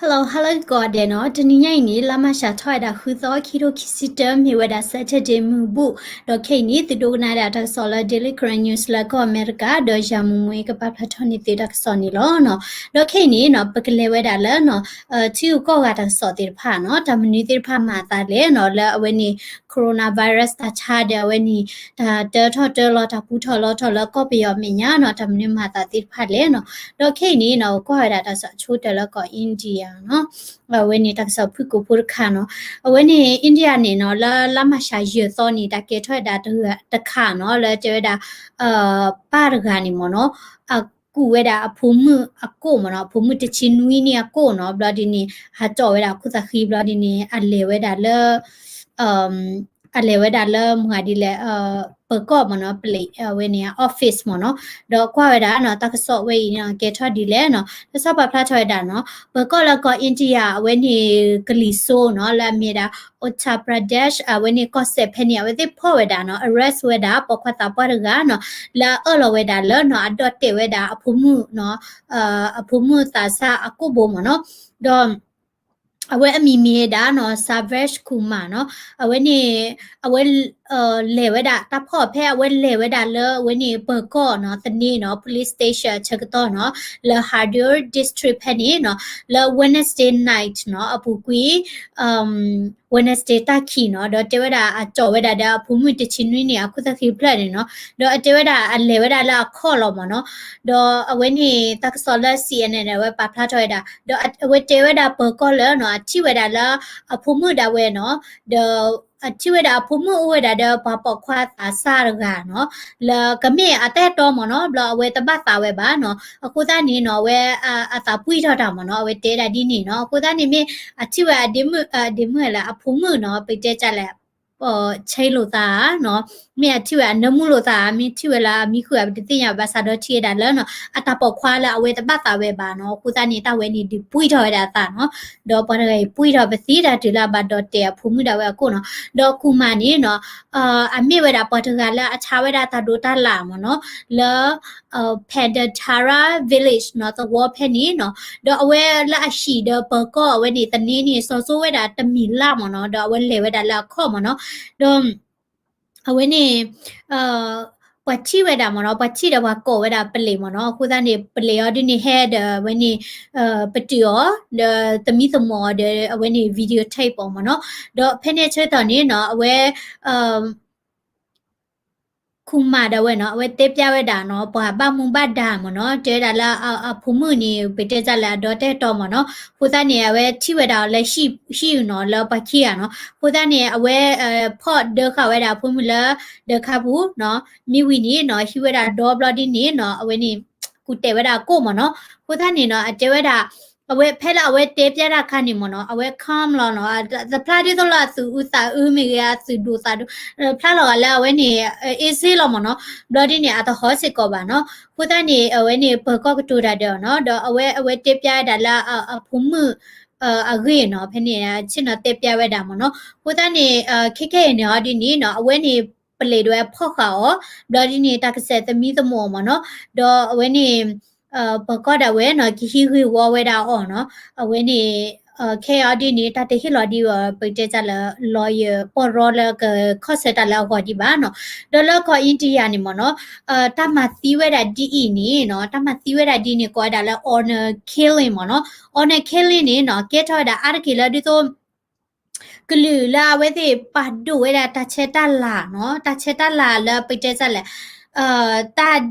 Hello, hello ကိးဂၤဒဲးနီၤ, တနံၤညါအံၤန့ၣ် လါမၢ်ၡးထီၣ်ဝဲဒၣ်ဃုသီ ခံထိခံဆံတၢ မ့ၢ်ဝဲဒၣ် Saturday မုၢ်ဘူၣ်, ဒီးခဲအံၤန့ၣ် သုဒိကနၣ်ဒၣ်တၢ်ကစီၣ်လၢ Daily Karen News လၢကီၢ်အမဲရကၤ, ဒီးယၤမူမူကပာ်ဖျါထီၣ်န့ၢ်သုတၢ်ကစီၣ်န့ၣ်လီၤနီၤ. ဒီးခဲအံၤန့ၣ်နီၤ ပကလဲၤဝဲဒၣ်လၢနီၤ ထံဂုၤကီၢ်ဂၤတၢ်ကစီၣ်သ့ၣ်တဖၣ်နီၤ, တၢ်မနုၤသ့ၣ်တဖၣ်မၤအသးလဲၣ်နီၤ လၢအဝဲန့ၣ် coronavirus တၢ်ဆါဒီးအဝဲန့ၣ် တၢ်တၢထီၣ်တၢလီၤ တၢ်ပူထီၣ်လီထီၣ်လၢကီၢ်ပယီၤမဲာ်ညါနီၤ, တၢ်မနုၤမၤအသးသ့ၣ်တဖၣ်လဲၣ်နီၤ. ဒီးခဲအံၤန့ၣ်နီၤ ကွၢ်ဝဲဒၣ်တၢ်ကစီၣ်ဆိတၢ်လၢကီၢ် India နီၤ, အဝဲန့ၣ်တၢ်ကစီၣ်ဖုၣ်ကိာ်ဖိတခါနီၤ. အဝဲန့ၣ် India န့ၣ်နီၤ လၢလါမၢ်ၡးယဲၢ်သီန့ၣ် တၢ်ကဲထီၣ်ဝဲဒၣ်တခါနီၤ လၢတဲဝဲဒၣ် ပၢ်တဂၤန့ၣ်မ့ၢ်နီၤ အကူးဝဲဒၣ်အဖိမုၣ်အကိၣ်မ့ၢ်နီၤ, အဖိမုၣ်တဆံနွံနံၣ်အကိၣ်နီၤ, ဘျီဒ်န့ၣ် ဟးကၠီၣ်ဝဲဒၣ်အခိၣ်သးဃံ ဘျီဒ်န့ၣ် အလဲၤဝဲဒၣ်လၢ အလဲၤဝဲဒၣ်လၢမုၢ်ဂၤဒ်လဲၣ် ပၢၤကီၢ်မ့ၢ်နီၤ, ပလံးအဝဲန့ၣ် office မ့ၢ်နီၤ. ဒီးကွၢ်ဝဲဒၣ်နီၤ တၢ်ကစီၣ်ဝဲအံၤနီၤ ကဲထီၣ်ဒ်လဲၣ်နီၤ, တၢ်ကစီၣ်ပာ်ဖျါထီၣ်ဝဲဒၣ်နီၤ ပၢၤကီၢ်လၢကီၢ် India အဝဲန့ၣ် ကလံၤစိးနီၤ လၢအမ့ၢ်ဒၣ် Uttar Pradesh အဝဲန့ၣ်ကီၢ်စဲၣ်ဖဲန့ၣ် အဝဲသ့ၣ်ဖီၣ်ဝဲဒၣ်နီၤ arrest ဝဲဒၣ်ပိာ်ခွါသးပှၢ်တဂၤနီၤ လၢအအၢၣ်လီၤဝဲဒၣ်လၢနီၤ အဒီၣ်တဲာ်ဝဲဒၣ်အဖိမုၣ်နီၤ, အဖိမုၣ်သးစၢ်အကိၣ်ဘိမ့ၢ်နီၤ. ဒီး အဝဲအမံၤမ့ၢ်ဝဲဒၣ်နီၤ Sarvesh Kumar နီၤ, အဝဲန့ၣ် အဝဲ လဲၤဝဲဒၣ် တၢ်ဖီၣ်ဖဲအဝဲလဲၤဝဲဒၣ်လၢအဝဲန့ၣ် ပၢၤကီၢ်နီၤ သန့နီၤ police station အဆၢကတီၢ်နီၤ လၢ Haldia district ဖဲန့ၣ်နီၤ လၢ Wednesday night နီၤ အပူၤကွံာ် Wednesday တၢ်ခံးနီၤ, ဒီးတဲဝဲဒၣ်အကၠီၣ်ဝဲဒၣ်ဒီးအဖိမုၣ်တဆံနွံနံၣ်အခိၣ်သးဃံဖျၢၣ်န့ၣ်နီၤ, ဒီးအတဲဝဲဒၣ်အလဲၤဝဲဒၣ်လၢအခီၣ်လီၤမ့ၢ်နီၤ, ဒီးအဝဲန့ၣ် တၢ်ကစီၣ်လၢ C N N န့ၣ် အဝဲပာ်ဖျါထီၣ်ဝဲဒၣ်, ဒီးအဝဲတဲဝဲဒၣ်ပၢၤကီၢ်လၢနီၤ အထံၣ်ဝဲဒၣ်လၢအဖိမုၣ်ဒၣ်ဝဲနီၤ, ဒီး အထံၣ်ဝဲဒၣ်အဖိမုၣ်အိၣ်ဝဲဒၣ်ဒီးပှၤပိာ်ခွါသးစၢ်တဂၤနီၤ, လၢကမ့ၢ်အတၢ်အဲၣ်တီမ့ၢ်နီၤ, ဘျီအဝဲတဘၣ်သးဝဲဘၣ်နီၤ, အဃိသတးန့ၣ်နီၤ အဝဲ အသးပှံၢ်ထီၣ်တၢ်မ့ၢ်နီၤ, အဝဲတဲဒၣ်ဒ်န့ၣ်နီၤ, အဃိသတးန့ၣ်မ့ၢ်အထံၣ်ဝဲအဒ့မုၣ် အဒ့မုၣ်လၢအဖိမုၣ်နီၤ, ပတဲတၢ်လဲၣ် ဆဲးလိာ်သးဧါနီၤ, မ့ၢ်အထံၣ်ဝဲအနၢမူလိာ်သးဧါ, မ့ၢ်ထံၣ်ဝဲလၢအမံဃုာ်ဧါ ပတသ့ၣ်ညါဘၣ်ဆၣ်ဒီးထံၣ်ဝဲဒၣ်လၢနီၤ အတၢ်ပိာ်ခွါလၢအဝဲတဘၣ်သးဝဲဘၣ်နီၤ, အဃိသတးန့ၣ် တၢ်ဝဲန့ၣ်ဒုးပှံၢ်ထီၣ်ဝဲဒၣ်အသးနီၤ, ဒီးပှၤတဂၤအံၤပှံၢ်ထီၣ်ပသံတၢ်တုၤလၢအဘၣ်ဒီးတဲာ်အဖိမုၣ်ဒၣ်ဝဲအကိၣ်နီၤ, ဒီးကူမၤန့ၣ်နီၤ အမ့ၢ်ဝဲဒၣ်ပှၤတဂၤလၢအဆါဝဲဒၣ်တၢ်ဒိးတၢ်လၣ်မ့ၢ်နီၤ, လၢ Panditara Village နီၤ သဝီဖဲန့ၣ်နီၤ, ဒီးအဝဲလၢအဟံၣ်ဒီးပၢၤကီၢ်အဝဲန့ၣ် သန့န့ၣ် စီၤစိဝဲဒၣ်တမံၤလၢ်မ့ၢ်နီၤ, ဒီးအဝဲလဲၤဝဲဒၣ်လၢအခီၣ်မ့ၢ်နီၤ, ဒီး အဝဲန့ၣ် ပှၤထံၣ်ဝဲဒၣ်မ့ၢ်နီၤ, ပှၤထံၣ်ဒီးပှၤကိးဝဲဒၣ်ပလံးမ့ၢ်နီၤ, အဃိသတးန့ၣ် ပလံးအီၤဒ်န့ၣ်ဟဲဒီးအဝဲန့ၣ် ပတုာ်အီၤ ဒီးသမံသမိးအီၤဒီးအဝဲန့ၣ် video tape အီၤမ့ၢ်နီၤ, ဒီးဖဲန့ၣ်ဆၢကတီၢ်န့ၣ်နီၤ အဝဲ ခူမၤဒၣ်ဝဲနီၤ, အဝဲတဲပျါဝဲဒၣ်နီၤ ပှၤဘၣ်မူဘၣ်ဒါမ့ၢ်နီၤ, တဲဝဲဒၣ်လၢအဖိမုၣ်န့ၣ် ပတဲတၢ်လၢအဒီတၢ်အဲၣ်တီမ့ၢ်နီၤ, အဃိသတးန့ၣ် အဝဲထံၣ်ဝဲဒၣ်အီၤလၢဟံၣ်နီၤ လၢပှၤခံဂၤနီၤ, အဃိသတးန့ၣ် အဝဲဖီၣ်ဒၢဃာ်ဝဲဒၣ်အဖိမုၣ်လၢဒၢးခါပူၤနီၤ, မ့ၢ်ဝံၤန့ၣ်နီၤ ဟံးဝဲဒၣ်ဒီဘျီဒ်န့ၣ်နီၤ အဝဲန့ၣ် ကူးတဲာ်ဝဲဒၣ်အကိၣ်မ့ၢ်နီၤ, အဃိသတးန့ၣ်နီၤ အတဲဝဲဒၣ် အဝဲဖဲလၢအဝဲတဲပျါတၢ်အခါန့ၣ်မ့ၢ်နီၤ အဝဲ calm လီၤနီၤ, တဖျါဒ်သိးလၢအသုးအုးသးအုးမ့ၢ်ဂ့ၤ အသုးဒိၣ်သးဒိၣ် ဖျါလီၤဂာ်လၢအဝဲန့ၣ် easy လီၤမ့ၢ်နီၤ, ဘျီဒ်န့ၣ် အတဟီစ့ၢ်ကီးဘၣ်နီၤ, အဃိသတးန့ၣ် အဝဲန့ၣ် ပၢၤကီၢ်ကတိၤတၢ်ဒီးအီၤနီၤ, ဒီးအဝဲအဝဲတဲပျါဝဲဒၣ်လၢအဖိမုၣ်အဂ့ၢ်နီၤ, ဖဲန့ၣ် ဆ့ၣ်နီၤတဲပျါဝဲဒၣ်မ့ၢ်နီၤ, အဃိသတးန့ၣ် ခဲခဲအံၤန့ၣ် အီၤဒ်န့ၣ်နီၤ အဝဲန့ၣ် ပလံးဒၣ်ဝဲဖီၣ်ဃာ်အီၤ, ဘျီဒ်န့ၣ် တၢ်ကစဲးသမံသမိးအီၤမ့ၢ်နီၤ, ဒီးအဝဲန့ၣ် ပၢၤကီၢ်ဒၣ်ဝဲနီၤ ကဟံးဂ့ၢ်ဝီဝဲဒၣ်အီၤနီၤ, အဝဲန့ၣ် ခဲအံၤအီၤဒ်န့ၣ် တၢ်တဟ့ၣ်လီၤဒံးအီၤ ပတဲတၢ်လၢ lawyer ပီၢ်ရီလၢကခီၣ်ဆၢတၢ်လၢအဂီၢ်ဒံးဘၣ်နီၤ, ဒီးလၢကီၢ် India န့ၣ်မ့ၢ်နီၤ တၢ်မၤသံဝဲဒၣ်ဒ်အံၤန့ၣ်နီၤ, တၢ်မၤသံဝဲဒၣ်ဒ်န့ၣ် ကိးဝဲဒၣ်လၢ honor killing မ့ၢ်နီၤ, honor killing န့ၣ်နီၤ ကဲထီၣ်ဝဲဒၣ်အါတက့ၢ်လၢဒ်သိး ကလုာ်လၢအဝဲသ့ၣ်ပာ်ဒိၣ်ဝဲဒၣ်တၢ်ဆဲးတၢ်လၤနီၤ, တၢ်ဆဲးတၢ်လၤလၢပတဲတၢ်လဲၣ် တၢ်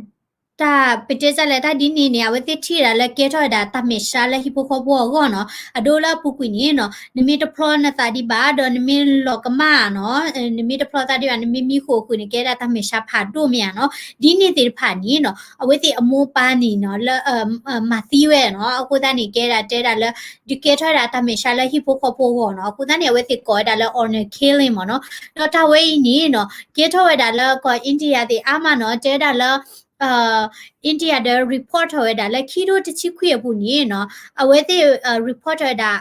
တၢ်ပတဲတၢ်လဲၣ် တၢ်ဒ်န့ၣ်န့ၣ် အဝဲသ့ၣ်ထံၣ်ဝဲဒၣ်လၢကဲထီၣ်ဝဲဒၣ်တၢ်မဲာ်ဆှးလၢဟံၣ်ဖိဃီဖိအဂီၢ်နီၤ, အဒိလၢအပူၤကွံာ်န့ၣ်နီၤ နမ့ၢ်တဖျီနသးဒံးဘၣ် ဒီးနမ့ၢ်လီၤကမၣ်နီၤ, နမ့ၢ်တဖျီသးဒံးဘၣ် နမ့ၢ်မံဃုာ်အဃုာ်န့ၣ် ကဲဒၣ်တၢ်မဲာ်ဆှးဖးဒိၣ်မ့ၢ်ဧါနီၤ, ဒ်န့ၣ်သ့ၣ်တဖၣ်န့ၣ်နီၤ အဝဲသ့ၣ်အမိၢ်ပၢ်န့ၣ်နီၤ လၢ မၤသံဝဲနီၤ, အဃိသတးန့ၣ် ကဲဒၣ်တဲဒၣ်လၢ ဒုးကဲထီၣ်ဝဲဒၣ်တၢ်မဲာ်ဆှးလၢဟံၣ်ဖိဃီဖိအဂီၢ်နီၤ, အဃိသတးန့ၣ် အဝဲသ့ၣ်ကိးဝဲဒၣ်လၢ honor killing မ့ၢ်နီၤ, ဒီးတၢ်ဝဲအံၤန့ၣ်နီၤ ကဲထီၣ်ဝဲဒၣ်လၢကီၢ် India သ့ၣ်အါမးနီၤ, တဲဝဲဒၣ်လၢ India ဒီး report ထီၣ်ဝဲဒၣ်လၢခံထိတဆံခွံအပူၤန့ၣ်နီၤ အဝဲသ့ၣ် report ထီၣ်ဝဲဒၣ်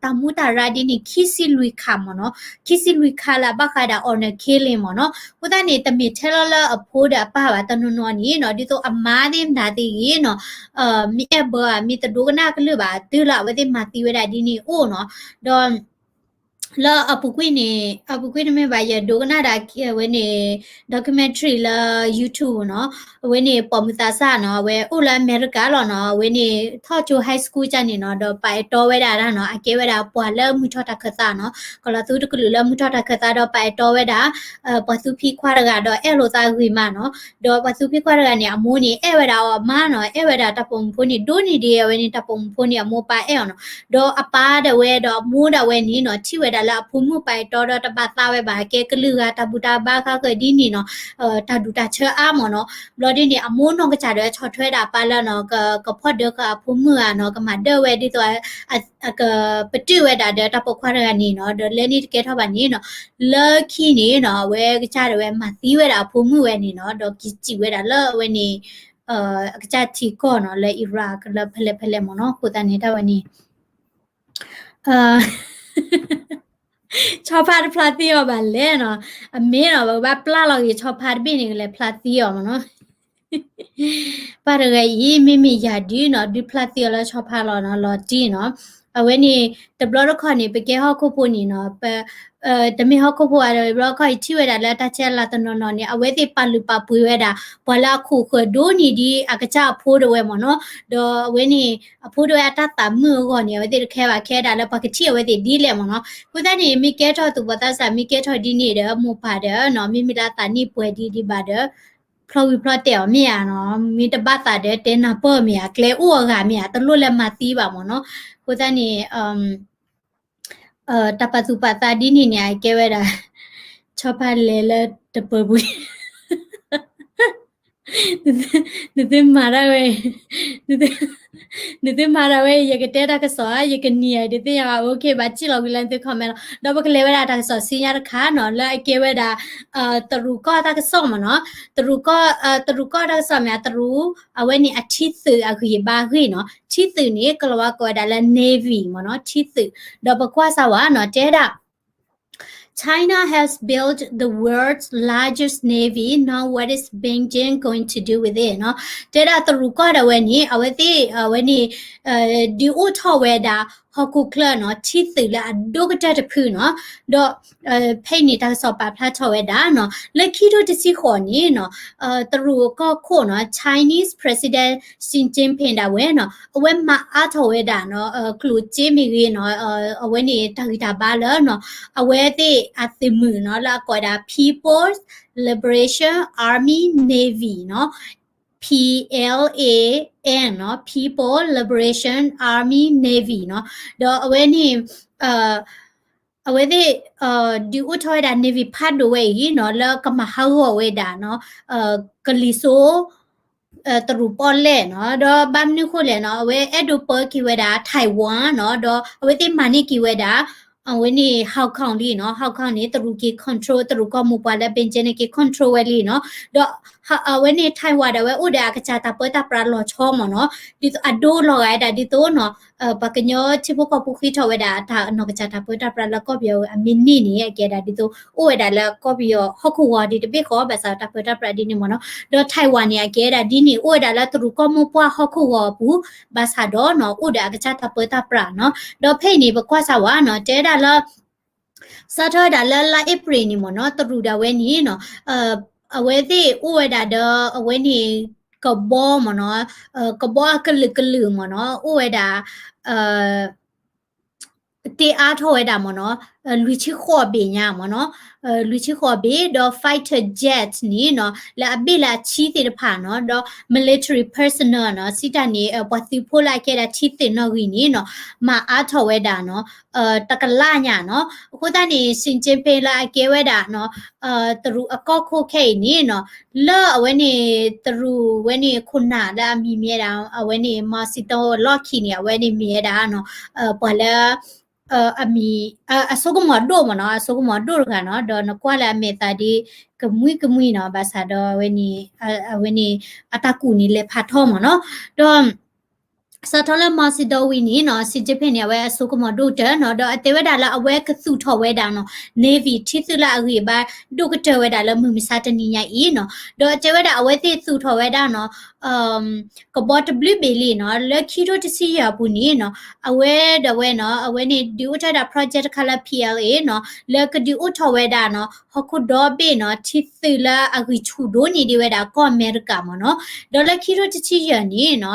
တၢ်မူတၢ်ရၢဒ်န့ၣ် ခံဆံလွံၢ်ခါမ့ၢ်နီၤ, ခံဆံလွံၢ်ခါလၢအဘၣ်ဃးဒၣ် honor killing မ့ၢ်နီၤ. အဃိသတးန့ၣ် တမ့ၢ်ထဲလီၤလၢအဖိဒီးအပၢ်ဘၣ် တနီၤနီၤန့ၣ်နီၤ ဒ်သိးအမါသ့ၣ်မတၤသ့ၣ်ဂ့ၤနီၤ မ့ၢ်အဲၣ်ဘၢဧါ မ့ၢ်တဒိကနၣ်ကလုၢ်ဘၣ် တုၤလၢအဝဲသ့ၣ်မၤသံဝဲဒၣ်ဒ်န့ၣ်အိၣ်နီၤ. ဒီး လၢအပူၤကွံာ်န့ၣ် အပူၤကွံာ်တမ့ၢ်ဘၣ် ယဒိကနၣ်ဒၣ်အဝဲန့ၣ် documentary လၢ YouTube နီၤ, အဝဲန့ၣ်ပိာ်မုၣ်သးစၢ်နီၤ အဝဲအိၣ်လၢအမဲရကၤလီၤနီၤ, အဝဲန့ၣ်ထီၣ်ကၠိ high school ကၢ်န့ၣ်နီၤ ဒီးပာ်အဲၣ်တီဝဲဒၣ်တၢ်နီၤ အကဲဝဲဒၣ်ပှၤလၢမုၢ်ထီၣ်တၢ်ခၢၣ်သးနီၤ, ကလီၤသူတကလုာ်လၢမုၢ်ထီၣ်တၢ်ခၢၣ်သးဒီးပာ်အဲၣ်တီဝဲဒၣ် ပှၤသူဖံခွါတဂၤဒီးအဲၣ်လိာ်သးဂ့ၤမးနီၤ, ဒီးပှၤသူဖံခွါတဂၤန့ၣ် အမိၢ်န့ၣ် အဲၣ်ဝဲဒၣ်အီၤအမါနီၤ, အဲၣ်ဝဲဒၣ်တၢ်ပိာ်မုၣ်ဖိန့ၣ် ဒိၣ်န့ၢ်ဒံးအဝဲန့ၣ် တၢ်ပိာ်မုၣ်ဖိန့ၣ်အမိၢ်ပၢ်အဲၣ်အီၤနီၤ, ဒီးအပၢ်ဒၣ်ဝဲဒီးအမိၢ်ဒၣ်ဝဲန့ၣ်နီၤ ထံၣ်ဝဲဒၣ်လၢအဖိမုၣ်ပာ်အဲၣ်တီဒီးတဘၣ်သးဝဲဘၣ် ကဲကလုာ်ဂၤတၢ်ဘူၣ်တၢ်ဘါဃးဃၢၤဒ်န့ၣ်နီၤ, တၢ်ဒူၣ်တၢ်ဆၢအါမ့ၢ်နီၤ, ဘျီဒ်န့ၣ် အမိၢ်နီၢ်ကစၢ်ဒီးဆီၣ်ထွဲဒၣ်အပၢ်လၢနီၤ ကဖီၣ်ဒၢဃာ်အဖိမုၣ်ဧါနီၤ ကမၤဒၢဝဲဒ်သိး အကပတုာ်ဝဲဒၣ်ဒီးတၢ်ပိာ်ခွါတဂၤန့ၣ်နီၤ, ဒီးလၢန့ၣ်တကဲထီၣ်ဘၣ်န့ၣ်နီၤ, လၢခံန့ၣ်နီၤ အဝဲကစၢ်ဒၣ်ဝဲမၤသံဝဲဒၣ်အဖိမုၣ်ဝဲန့ၣ်နီၤ, ဒီးက့ၤစံးဝဲဒၣ်လၢအဝဲန့ၣ် အကစၢ်ထံကီၢ်နီၤ လၢ Iraq လၢဖဲလဲၣ်ဖဲလဲၣ်မ့ၢ်နီၤ, အဃိသတးန့ၣ်တၢ်ဝဲန့ၣ် ဆီဖါတဖျါသံအီၤဘၣ်လဲၣ်နီၤ, အမ့ၢ်နီၤ ပကဘၣ်ပျၢ်လီၤဂ့ၤဆီဖါတဘ့ၣ်န့ၣ် ကလဲၤဖျါသံအီၤမ့ၢ်နီၤ. ပၢ်တဂၤအံၤ မ့မ့ၢ်ယၤဒုနီၤ ဒုဖျါသံအီၤလၢဆီဖါလီၤနီၤ လီၤတံၢ်နီၤ, အဝဲန့ၣ် တဘျီတခီၣ်န့ၣ် ပကဲဟီၣ်ခိၣ်ဖိန့ၣ်နီၤ တမ့ၢ်ဟီၣ်ခိၣ်ဖိဘၣ်ဒီး တဘျီတခီၣ်အံၤထံၣ်ဝဲဒၣ်လၢတၢ်ဆဲးလၤတနီၤနီၤန့ၣ် အဝဲသ့ၣ်ပာ်လုၢ်ပာ်ပှ့ၤဝဲဒၣ် ပှၤလၢအခိၣ်ဃၢၤဒိၣ်န့ၢ်ဒံးအကစၢ်အဖိဒၣ်ဝဲမ့ၢ်နီၤ, ဒီးအဝဲန့ၣ် အဖိဒၣ်ဝဲအတၢ်သးမုာ်အဂီၢ်န့ၣ် အဝဲသ့ၣ်တခဲဘၣ်ခဲဒၣ်လၢပှၤကထံၣ်အဝဲသ့ၣ်ဒ်လဲၣ်မ့ၢ်နီၤ, အဃိသတးန့ၣ် မ့ၢ်ကဲထီၣ်သူၣ်ဘီၣ်သးစၢ် မ့ၢ်ကဲထီၣ်ဒ်န့ၣ်ဒီး မိၢ်ပၢ်ဒီးနီၤ မ့မ့ၢ်လၢအသးနံၣ်ပှဲၤဒံးဒံးဘၣ်ဒီး ဖျီဝံၤဖျီတဲာ်အီၤမ့ၢ်ဧါနီၤ, မ့ၢ်တဘၣ်သးဒီးတဲနၢ်ပၢၢ်မ့ၢ်ဧါ ကျဲအိၣ်အဂၤမ့ၢ်ဧါ တလိၣ်လၢမၤသံဘၣ်မ့ၢ်နီၤ, အဃိသတးန့ၣ် တၢ်ပာ်သူၣ်ပာ်သးဒ်န့ၣ်န့ၣ် အကဲဝဲဒၣ် ဆီဖါလဲၤလၢတပၢၤပူၤ နသုမၤဒၣ်ဝဲ နသုမၤဒၣ်ဝဲ ယကတဲတၢ်ကစီၣ်ဧါ ယကနံၤဧါ ဒုးသ့ၣ်ညါဘၣ် OK ဘၣ်စံၣ်လီၤဝံၤလၢနသု comment လီၤ ဒီးပကလဲၤဝဲဒၣ်တၢ်ကစီၣ်ဆူညါတခါနီၤ လၢအကဲဝဲဒၣ် တရူးကီၢ်တၢ်ကစီၣ်မ့ၢ်နီၤ, တရူးကီၢ် တရူးကီၢ်တၢ်ကစီၣ်မ့ၢ် တရူး အဝဲန့ၣ်အထံသုးအဂံၢ်ဘါအဂ့ၢ်နီၤ, ထံသုးန့ၣ် ကလီၤဝါကိးဝဲဒၣ်လၢ navy မ့ၢ်နီၤ, ထံသုး, ဒီးပကွၢ်စၢ်ဝဲနီၤ တဲဒၣ် China has built the world's largest navy, now what is Beijing going to do with it နီၤ, တဲဒၣ်တရူးကီၢ်ဒၣ်ဝဲန့ၣ် အဝဲသ့ၣ် အဝဲန့ၣ် ဒုးအိၣ်ထီၣ်ဝဲဒၣ် ဟီၣ်ခိၣ်ချၢနီၤ ထံသုးလၢအဒိၣ်ကတၢၢ်တဖုနီၤ, ဒီး ဖဲအံၤန့ၣ် တၢ်ကစီၣ်ပာ်ဖျါထီၣ်ဝဲဒၣ်နီၤ လၢခံထိတဆံဃိးန့ၣ်နီၤ တရူးကီၢ်ခိၣ်နီၤ Chinese President Xi Jinping ဒၣ်ဝဲနီၤ အဝဲမၤအါထီၣ်ဝဲဒၣ်နီၤ ကျိၣ်စ့မ့ၢ်ဂ့ၤနီၤ အဝဲန့ၣ်တၢ်ဂံၢ်တၢ်ဘါလၢနီၤ အဝဲသ့ၣ်အသုးမုၢ်နီၤ လၢအကိးဝဲဒၣ် People's Liberation Army Navy နီၤ P L A N နီၤ People Liberation Army Navy နီၤ ဒီးအဝဲန့ၣ် အဝဲသ့ၣ် ဒုးအိၣ်ထီၣ်ဝဲဒၣ် navy ဖးဒိၣ်ဝဲအံၤနီၤ လၢကမၤဟးဂီၤဝဲဒၣ်နီၤ ကလံၤစိ တရူးပီၣ်လဲၣ်နီၤ ဒီးဘၣ်မနုၤဃိလဲၣ်နီၤ အဝဲအဲၣ်ဒိးပၢက့ၤဝဲဒၣ် Taiwan နီၤ ဒီးအဝဲသ့ၣ်မၤန့ၢ်က့ၤဝဲဒၣ် အဝဲန့ၣ် Hong Kong လံနီၤ Hong Kong န့ၣ် တရူးက့ၤ control တရူးကီၢ်မိၢ်ပှၢ်လၢ Beijing န့ၣ်က့ၤ control ဝဲလံနီၤ ဒီး အဝဲန့ၣ် Taiwan ဒၣ်ဝဲအိၣ်ဒီးအကစၢ်တၢ်ပၢတၢ်ပြးလီၤဆီမ့ၢ်နီၤ ဒ်သိးအဒိလီၤဂာ်ဝဲဒၣ်ဒ်သိးနီၤ ပှၤကညီထံဖိကီၢ်ဖိဃ့ထီၣ်ဝဲဒၣ်အတၢ်နီၢ်ကစၢ်တၢ်ပၢတၢ်ပြးလၢကီၢ်ပယီၤအမ့ၢ်န့ၢ်န့ၣ် အကဲဒၣ်ဒ်သိး အိၣ်ဝဲဒၣ်လၢကီၢ်ပယီၤဟီၣ်ခိၣ်ဂီၤဒ်တဘ့ၣ်ဃီ ဘၣ်ဆၣ်တၢ်ပၢတၢ်ပြးဒ်န့ၣ်မ့ၢ်နီၤ ဒီး Taiwan န့ၣ် အကဲဒၣ်ဒ်န့ၣ် အိၣ်ဝဲဒၣ်လၢတရူးကီၢ်မိၢ်ပှၢ်ဟီၣ်ခိၣ်ဂီၤအပူၤ ဘၣ်ဆၣ်ဒီးနီၤ အိၣ်ဒီးအကစၢ်တၢ်ပၢတၢ်ပြးနီၤ ဒီးဖဲအံၤန့ၣ် ပကွၢ်စၢ်ဝဲနီၤ တဲဒၣ်လၢ စးထီၣ်ဝဲဒၣ်လၢလါအ့ဖြ့ၣ်န့ၣ်မ့ၢ်နီၤ တရူးဒၣ်ဝဲန့ၣ်နီၤ အဝဲသ့ၣ်အိၣ်ဝဲဒၣ်ဒီး အဝဲန့ၣ် ကဘီမ့ၢ်နီၤ ကဘီအကလုာ်ကလုာ်မ့ၢ်နီၤ အိၣ်ဝဲဒၣ် တ့အါထီၣ်ဝဲဒၣ်မ့ၢ်နီၤ လွံၢ်ဆံဃိးဘ့ၣ်ညါမ့ၢ်နီၤ လွံၢ်ဆံဃိးဘ့ၣ် ဒီး fighter jet န့ၣ်နီၤ လၢအဘ့ၣ်လၢအဆံသ့ၣ်တဖၣ်နီၤ ဒီး military personnel နီၤ စံးတၢ်န့ၣ် ပှၤသုးဖိလၢအကဲဒၣ်ထံသ့ၣ်နီၣ်ဂံၢ်န့ၣ်နီၤ မၤအါထီၣ်ဝဲဒၣ်နီၤ တကလးညါနီၤ အဃိသတးန့ၣ် Xi Jinping လၢအကဲဝဲဒၣ်နီၤ တရူးအကီၢ်ခိၣ်ခဲအံၤန့ၣ်နီၤ လၢအဝဲန့ၣ် တရူးဝဲန့ၣ်ခိၣ်နၢ်လၢအမံၤမ့ၢ်ဝဲဒၣ် အဝဲန့ၣ် Mao Zedong အလီၢ်ခံန့ၣ် အဝဲန့ၣ်မ့ၢ်ဝဲဒၣ်နီၤ ပှၤလၢ အမံၤ အစိကမီၤဒိၣ်မ့ၢ်နီၤ အစိကမီၤဒိၣ်တဂၤနီၤ ဒီးနကွၢ်လၢအမဲာ်သးဒ် ကမှံကမှံနီၤ, ဘၣ်ဆၣ်ဒီးအဝဲန့ၣ် အဝဲန့ၣ် အတၢ်ကူၣ်န့ၣ်လဲၤဖးထီမ့ၢ်နီၤ. ဒီး စးထီၣ်လၢ Mao's Dong ဝံၤန့ၣ်နီၤ, Xi Jinping န့ၣ် အဝဲအစိကမီၤဒိၣ်ကတၢၢ်နီၤ, ဒီးအတဲဝဲဒၣ်လၢအဝဲကသူၣ်ထီၣ်ဝဲဒၣ်နီၤ Navy ထံသုးလၢအဂံၢ်အဘါဒိၣ်ကတၢၢ်ဝဲဒၣ်လၢမုၢ်မဆါတနံၤညါအံၤနီၤ, ဒီးအတဲဝဲဒၣ်အဝဲသ့ၣ်သူၣ်ထီၣ်ဝဲဒၣ်နီၤ ကဘီတဘျုးဘ့ၣ်လံနီၤ, လၢခံထိတဆံယဲၢ်အပူၤန့ၣ်နီၤ, အဝဲဒၣ်ဝဲနီၤ, အဝဲန့ၣ်ဒုးအိၣ်ထီၣ်ဝဲဒၣ် project တခါလၢ P L A နီၤ, လၢကဒုးအိၣ်ထီၣ်ဝဲဒၣ်နီၤ ဟီၣ်ခိၣ်ဒီဘ့ၣ်နီၤ ထံသုးလၢအဂံၢ်ဆူၣ်ဒိၣ်န့ၢ်ဒံးဝဲဒၣ်ကီၢ်အမဲရကၤမ့ၢ်နီၤ. ဒီးလၢခံထိတဆံယဲၢ်န့ၣ်နီၤ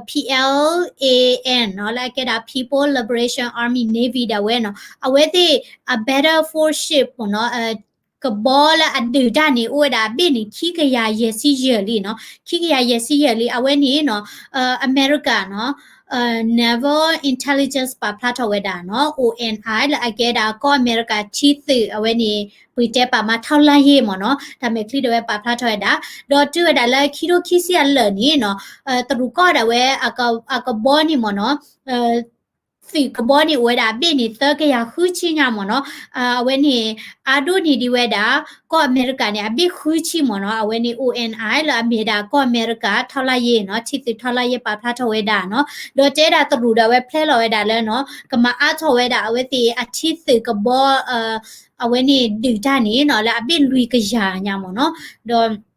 P L A N နီၤ, လၢအကဲဒၣ် People Liberation Army Navy ဒၣ်ဝဲနီၤ, အဝဲသ့ၣ်အ battle force ship မ့ၢ်နီၤ ကဘီလၢအဒုးတၢ်န့ၣ် အိၣ်ဝဲဒၣ်အဘ့ၣ်န့ၣ် ခံကယၤယဲၢ်ဆံယဲၢ်လံနီၤ, ခံကယၤယဲၢ်ဆံယဲၢ်လံ. အဝဲန့ၣ်နီၤ အမဲရကၤနီၤ Naval Intelligence ပာ်ဖျါထီၣ်ဝဲဒၣ်နီၤ O N I လၢအကဲဒၣ်ကီၢ်အမဲရကၤထံသုး အဝဲန့ၣ် ပှ့ၤတဲပာ်မၤ ထောက်လှမ်းရေး မ့ၢ်နီၤ, တၢ်မဲာ်ချံဒၣ်ဝဲပာ်ဖျါထီၣ်ဝဲဒၣ်, ဒီးတုၤဝဲဒၣ်လၢခံထိခံဆံအလၢာ်န့ၣ်နီၤ တရူးကီၢ်ဒၣ်ဝဲ အကဘီန့ၣ်မ့ၢ်နီၤ သုးကဘီန့ၣ်အိၣ်ဝဲဒၣ်အဘ့ၣ်န့ၣ် သၢကယၤဃုဆံညါမ့ၢ်နီၤ, အဝဲန့ၣ် အါဒိၣ်န့ၢ်ဒံးဝဲဒၣ် ကီၢ်အမဲရကၤန့ၣ် အဘ့ၣ်ဃုဆံမ့ၢ်နီၤ, အဝဲန့ၣ် O N I လၢအမ့ၢ်ဝဲဒၣ်ကီၢ်အမဲရကၤ ထောက်လှမ်းရေး နီၤ, ထံသုး ထောက်လှမ်းရေး ပာ်ဖျါထီၣ်ဝဲဒၣ်နီၤ, ဒီးတဲဒၣ်တရူးဒၣ်ဝဲဖျဲလီၤဝဲဒၣ်လၢနီၤ ကမၤအါထီၣ်ဝဲဒၣ်အဝဲသ့ၣ်အထံသုးကဘီ အဝဲန့ၣ်ဒုးတၢ်န့ၣ်နီၤ လၢအဘ့ၣ်လွံၢ်ကယၤညါမ့ၢ်နီၤ, ဒီး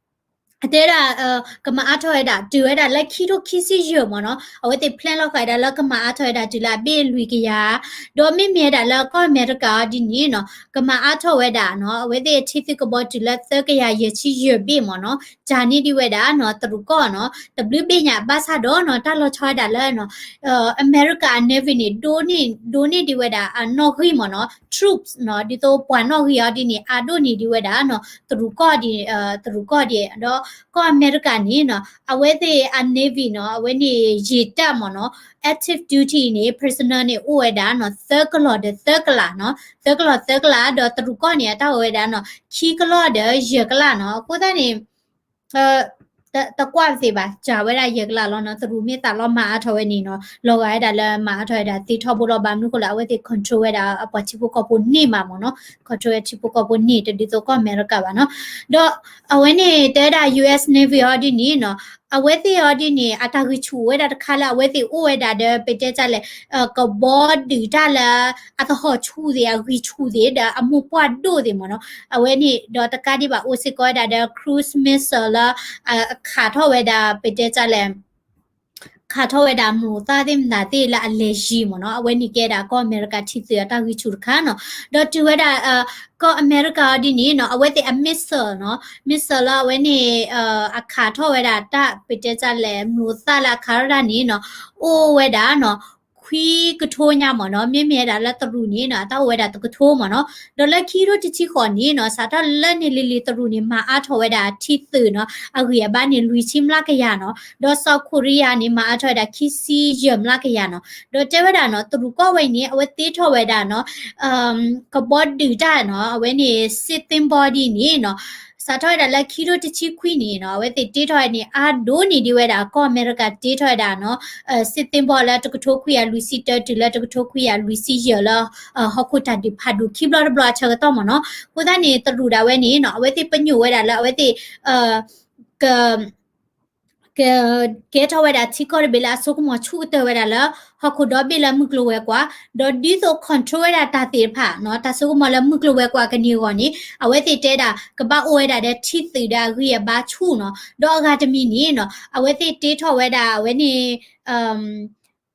တဲဒၣ် ကမၤအါထီၣ်ဝဲဒၣ် တုၤဝဲဒၣ်လၢခံထိခံဆံယဲၢ်မ့ၢ်နီၤ, အဝဲသ့ၣ်ဖျဲလီၤဃာ်ဝဲဒၣ်လၢကမၤအါထီၣ်ဝဲဒၣ်တုၤလၢအဘ့ၣ်လွံၢ်ကယၤ, ဒီးမ့မ့ၢ်ဝဲဒၣ်လၢကီၢ်အမဲရကၤအီၤဒ်န့ၣ်နီၤ ကမၤအါထီၣ်ဝဲဒၣ်နီၤ အဝဲသ့ၣ်ထံသုးကဘီတုၤလၢသၢကယၤယဲၢ်ဆံယဲၢ်ဘ့ၣ်မ့ၢ်နီၤ, တၢ်န့ၢ်ဒံးဝဲဒၣ်နီၤ တရူးကီၢ်နီၤ တဘျုးဘ့ၣ်ညါ ဘၣ်ဆၣ်ဒီးနီၤ တၢ်လီၤဆီဝဲဒၣ်လၢနီၤ အမဲရကၤအ Navy န့ၣ် ဒိၣ်န့ၢ်ဒံးဝဲဒၣ်အနီၣ်ဂံၢ်မ့ၢ်နီၤ troops နီၤ ဒ်သိးပှၤနီၣ်ဂံၢ်အီၤဒ်န့ၣ် အါဒိၣ်န့ၢ်ဒံးဝဲဒၣ်နီၤ တရူးကီၢ်ဒ် တရူးကီၢ်ဒ် ဒီးကီၢ်အမဲရကၤန့ၣ်နီၤ အဝဲသ့ၣ်အ Navy နီၤ အဝဲန့ၣ် ရေတပ် မ့ၢ်နီၤ active duty န့ၣ် personnel န့ၣ် အိၣ်ဝဲဒၣ်နီၤ သၢကလီၢ်ဒီးသၢကလးနီၤ သၢကလီၢ်သၢကလး ဒီးတရူးကီၢ်န့ၣ် အတၢ်အိၣ်ဝဲဒၣ်နီၤ ခံကလီၢ်ဒီးယဲၢ်ကလးနီၤ အဃိသတးန့ၣ် တကွၢ်သ့ဘၣ် စှၤဝဲဒၣ်ယဲၢ်ကလးလီၤနီၤ တရူးမ့ၢ်သးလီမၤအါထီၣ်ဝဲန့ၣ်နီၤ လီၤဂာ်ဝဲဒၣ်လၢမၤအါထီၣ်ဝဲဒၣ်သ့ထီဘိလီၤ ဘၣ်မနုၤဃိလၢအဝဲသ့ၣ် control ဝဲဒၣ်အပှၤထံဖိကီၢ်ဖိန့ၢ်မးမ့ၢ်နီၤ control ဝဲထံဖိကီၢ်ဖိန့ၢ်တဒ်သိးကီၢ်အမဲရကၤဘၣ်နီၤ ဒီးအဝဲန့ၣ်တဲဝဲဒၣ် U S Navy အီၤဒ်န့ၣ်နီၤ အဝဲသ့ၣ်အီၤဒ်န့ၣ် အတၢ်ဂံၢ်ဆူၣ်ဝဲဒၣ်တခါလၢအဝဲသ့ၣ်အိၣ်ဝဲဒၣ်ဒီး ပတဲတၢ်လဲၣ် ကဘီဒုးတၢ်လၢ အသဟီၣ်ဆူၣ်သ့ၣ် အဂံၢ်ဆူၣ်သ့ၣ် ဒီးအမိၢ်ပှၢ်ဒိၣ်သ့ၣ်မ့ၢ်နီၤ အဝဲန့ၣ် ဒီးတကးဒံးဘၣ်အိၣ်စ့ၢ်ကီးဝဲဒၣ်ဒီး cruise missile လၢ အခးထီၣ်ဝဲဒၣ် ပတဲတၢ်လဲၣ် ခးထီၣ်ဝဲဒၣ်မျိာ်သၣ်သ့ၣ်မတၤသ့ၣ်လၢအလဲၤယံၤမ့ၢ်နီၤ အဝဲန့ၣ်ကဲဒၣ်ကီၢ်အမဲရကၤထံသုးအတၢ်ဂံၢ်ဆူၣ်တခါနီၤ ဒီးတုၤဝဲဒၣ် ကီၢ်အမဲရကၤအီၤဒ်န့ၣ်နီၤ အဝဲသ့ၣ်အ missile နီၤ missile လၢအဝဲန့ၣ် အခးထီၣ်ဝဲဒၣ်တၢ်ပတဲတၢ်လဲၣ် မျိာ်သၣ်လၢအခးထီၣ်တၢ်န့ၣ်နီၤ အိၣ်ဝဲဒၣ်နီၤ ခွံကထိညါမ့ၢ်နီၤ မ့မ့ၢ်ဝဲဒၣ်လၢတရူးန့ၣ်နီၤ အတၢ်အိၣ်ဝဲဒၣ်တကထိမ့ၢ်နီၤ ဒီးလၢခံကထိတဆံဃိးန့ၣ်နီၤ စးထီၣ်လၢန့ၣ်လံၤလံၤတရူးန့ၣ် မၤအါထီၣ်ဝဲဒၣ်ထံသုးနီၤ အဂံၢ်အဘါန့ၣ် လွံၢ်ဆံမျးကယၤနီၤ ဒီး South Korea န့ၣ် မၤအါထီၣ်ဝဲဒၣ်ခံဆံယဲၢ်မျးကယၤနီၤ ဒီးတဲဝဲဒၣ်နီၤ တရူးကီၢ်ဝဲအံၤန့ၣ် အဝဲသ့ထီၣ်ဝဲဒၣ်နီၤ ကဘီဒုးတၢ်နီၤ အဝဲန့ၣ် စစ်သင်္ဘော ဒ်န့ၣ်နီၤ စးထီၣ်ဝဲဒၣ်လၢခံကထိတဆံခွံန့ၣ်နီၤ အဝဲသ့ၣ်တ့ထီၣ်ဝဲန့ၣ် အါဒိၣ်န့ၢ်ဒံးဝဲဒၣ် ကီၢ်အမဲရကၤတ့ထီၣ်ဝဲဒၣ်နီၤ စစ်သင်္ဘော လၢတကထိခွံကယၤလွံၢ်ဆံတၢ တုၤလၢတကထိခွံကယၤလွံၢ်ဆံယဲၢ်လၢ ဟီၣ်ခိၣ်တၢ်ဒုးဖးဒိၣ်ခံဘျီတဘျီအဆၢကတီၢ်မ့ၢ်နီၤ အဃိသတးန့ၣ် တရူးဒၣ်ဝဲန့ၣ်နီၤ အဝဲသ့ၣ်ပညိၣ်ဝဲဒၣ်လၢအဝဲသ့ၣ် က က ကဲထီၣ်ဝဲဒၣ်ထံကီၢ်တဘ့ၣ်လၢအစိကမီၤဆူၣ်ကတၢၢ်ဝဲဒၣ်လၢ ဟီၣ်ခိၣ်ဒီဘ့ၣ်လၢမုၢ်ကျိၤဝဲၤကွာ် ဒီးဒ်သိး control ဝဲဒၣ်တၢ်သ့ၣ်တဖၣ်နီၤ တၢ်စိကမီၤလၢမုၢ်ကျိၤဝဲၤကွာ်ကန့ၢ်အဂီၢ်န့ၣ် အဝဲသ့ၣ်တဲဒၣ် ကဘၣ်အိၣ်ဝဲဒၣ်ဒီးထံသုးဒီးအဂံၢ်အဘါဆူၣ်နီၤ ဒီးအဂၤတမံၤန့ၣ်နီၤ အဝဲသ့ၣ်တ့ထီၣ်ဝဲဒၣ်အဝဲန့ၣ်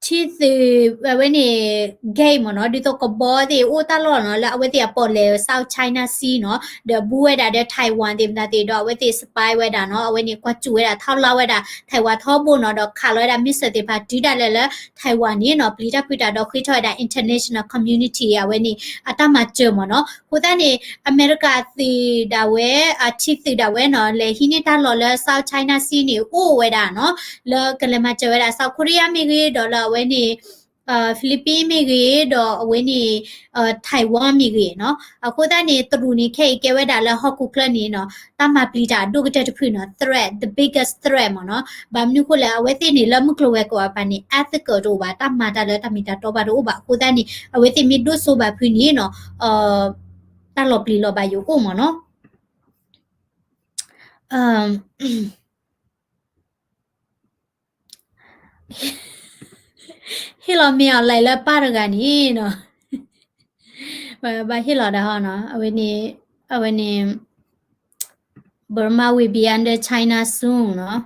ထံသုး အဝဲန့ၣ် gate မ့ၢ်နီၤ ဒ်သိးကဘီသ့ၣ်အိၣ်တၢ်လီၢ်နီၤ လၢအဝဲသ့ၣ်အပီၣ်လဲၣ် South China Sea နီၤ ဒီးဘူးဝဲဒၣ်ဒီး Taiwan သ့ၣ်မတၤသ့ၣ် ဒီးအဝဲသ့ၣ် spy ဝဲဒၣ်နီၤ အဝဲန့ၣ် ကွၢ်စူၣ်ဝဲဒၣ် ထောက်လှမ်း ဝဲဒၣ် Taiwan ထီဘိနီၤ ဒီးခးလီၤဝဲဒၣ် missile သ့ၣ်တဖၣ်တုၤဒၣ်လဲာ်လၢ Taiwan န့ၣ်နီၤ ပျံၤတၢ်ဖုးတၢ်ဒီးဃ့ထီၣ်ဝဲဒၣ် international community အဝဲန့ၣ် အတၢ်မၤစၢၤမ့ၢ်နီၤ အဃိသတးန့ၣ် အမဲရကၤသ့ၣ်ဒၣ်ဝဲ အထံသုးဒၣ်ဝဲနီၤ လဲၤဟံးန့ၢ်တၢ်လီၢ်လၢ South China Sea န့ၣ် အိၣ်ဝဲဒၣ်နီၤ လၢကလဲၤမၤစၢၤဝဲဒၣ် South Korea မ့ၢ်ဂ့ၤ ဒီးလၢအဝဲန့ၣ် Philippines မ့ၢ်ဂ့ၤ ဒီးအဝဲန့ၣ် Taiwan မ့ၢ်ဂ့ၤနီၤ အဃိသတးန့ၣ် တရူးန့ၣ် ခဲအံၤကဲဝဲဒၣ်လၢဟီၣ်ခိၣ်ချၢန့ၣ်နီၤ တၢ်မၤပျံၤတၢ်အဒိၣ်ကတၢၢ်တဖုနီၤ threat, the biggest threat မ့ၢ်နီၤ ဘၣ်မနုၤအဃိလဲၣ် အဝဲသ့ၣ်န့ၣ်လၢမုၢ်ကျိၤဝဲၤကွာ်အပၤန့ၣ် ethical တအိၣ်ဘၣ် တၢ်မၤတၢ်လၢတၢ်မ့ၢ်တၢ်တီဘၣ်တအိၣ်ဘၣ် အဃိသတးန့ၣ် အဝဲသ့ၣ်မ့ၢ်ဒိၣ်စိဘၣ်ဖုန့ၣ်နီၤ တၢ်လီၤပျံၤလီၤဘၣ်ယိၣ်အိၣ်မ့ၢ်နီၤ ဟ့ၣ်လီၤမ့ၢ်အီၤလဲၤလၢပၢ်တဂၤန့ၣ်နီၤ, ဘၣ်ဟ့ၣ်လီၤဒၣ်ဟီနီၤ, အဝဲန့ၣ် အဝဲန့ၣ် Burma will be under China soon နီၤ.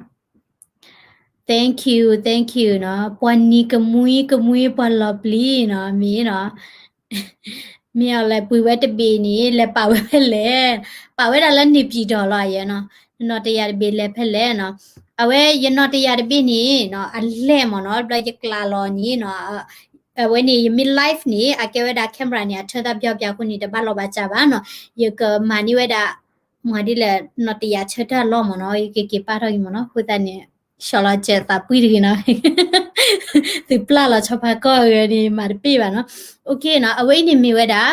Thank you, thank you နီၤ, ပှၤနံၤကမှံကမှံ ပှၤလီၤပျံၤနီၤ, မ့ၢ်နီၤ. မ့ၢ်အီၤလဲၤပှ့ၤဝဲတဘ့ၣ်န့ၣ် လဲၤပာ်ဝဲဖဲလဲၣ်, ပာ်ဝဲဒၣ်လၢန့ၣ်ပံၤဒီးလီၤ ယဲနီၤ, နီၢ်တယၢ်တဘ့ၣ်လဲၤဖဲလဲၣ်နီၤ. အဝဲယနီၢ်တယၢ်တဘ့ၣ်န့ၣ်နီၤ အလဲၢ်မ့ၢ်နီၤ, ဘျီယကျးလီၤန့ၣ်နီၤ, အဝဲန့ၣ် ယမ့ၢ် live န့ၣ် အကဲဝဲဒၣ် camera န့ၣ် အထၢသၣ်ပျီပျီအဃိန့ၣ် တဘၣ်လီၤဘၣ်စးဘၣ်နီၤ, ယကမၤန့ၢ်ဝဲဒၣ် မၤဒ်လဲၣ် နီၢ်တယၢ်ဆၢတၢ်လီၢ်မ့ၢ်နီၤ, ယကက့ၤပာ်ထီၣ်က့ၤမ့ၢ်နီၤ, အဃိသတးန့ၣ် ဆှီလီၤစၢၤသးပှံၢ်တဂ့ၤနီၤ, သုပျၢ်လီၤဆီဖါကီၢ်ဂၤန့ၣ် မၤတပ့ၢ်ဘၣ်နီၤ. OK နီၤ, အဝဲအံၤန့ၣ်မ့ၢ်ဝဲဒၣ်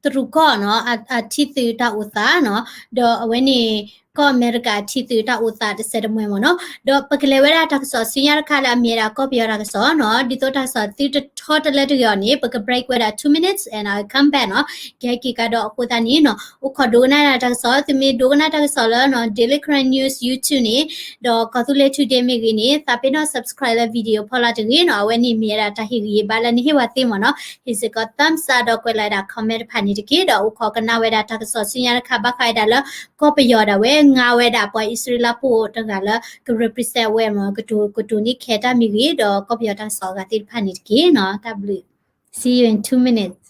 တရူးကီၢ်နီၤ အထံသုးတၢ်အိၣ်သးနီၤ, ဒီးအဝဲန့ၣ် ကီၢ်အမဲရကၤအထံသုးတၢ်အိၣ်သးတစဲးတမှဲၤမ့ၢ်နီၤ, ဒီးပကလဲၤဝဲဒၣ်တၢ်ကစီၣ်ဆူညါတခါလၢအမ့ၢ်ဝဲဒၣ်ကီၢ်ပယီၤတၢ်ကစီၣ်နီၤ, ဒ်သိးတၢ်ကစီၣ်သုတထီတလၢတဂ့ၤအီၤန့ၣ် ပက break ဝဲဒၣ် two minutes and I'll come back နီၤ, ကဟဲက့ၤကဒီးအဃိသတးန့ၣ်နီၤ, အိၣ်ခိးဒိကနၣ်တၢ်ကစီၣ်, သုမ့ၢ်ဒိကနၣ်တၢ်ကစီၣ်လၢနီၤ Daily Karen News YouTube န့ၣ် ဒီးကီၢ်သူလ့ၤ Today မ့ၢ်ဂ့ၤန့ၣ် သးပ့ၤနီၣ် subscribe လၢ video ဖီလာ်တဂ့ၤနီၤ, အဝဲန့ၣ်မ့ၢ်ဝဲဒၣ်တၢ်ဟ့ၣ်ဂံၢ်ဟ့ၣ်ဘါလၢနဟ့ၣ်ဝဲသ့မ့ၢ်နီၤ, ဟ့ၣ်စ့ၢ်ကီး thumbs up ဒီးကွဲးလီၤဝဲဒၣ် comment တဖၣ်န့ၣ်တက့ၢ်, ဒီးအိၣ်ခိးကနၣ်ဝဲဒၣ်တၢ်ကစီၣ်ဆူညါတခါ ဘၣ်ဃးဝဲဒၣ်လၢ ကီၢ်ပယီၤဒၣ်ဝဲ ငါဝဲဒၣ်ပှၤအံၣ်စရ့လးဖိတဂၤလၢ က represent ဝဲမ့ၢ် ကတိၤ ကတိၤန့ၢ်ခဲတၢ်မ့ၢ်ဂ့ၤ ဒီးကီၢ်ပယီၤတၢ်ကစီၣ်အဂၤသ့ၣ်တဖၣ်န့ၣ်တက့ၢ်နီၤ, တၢ်ဘျုး see you in two minutes.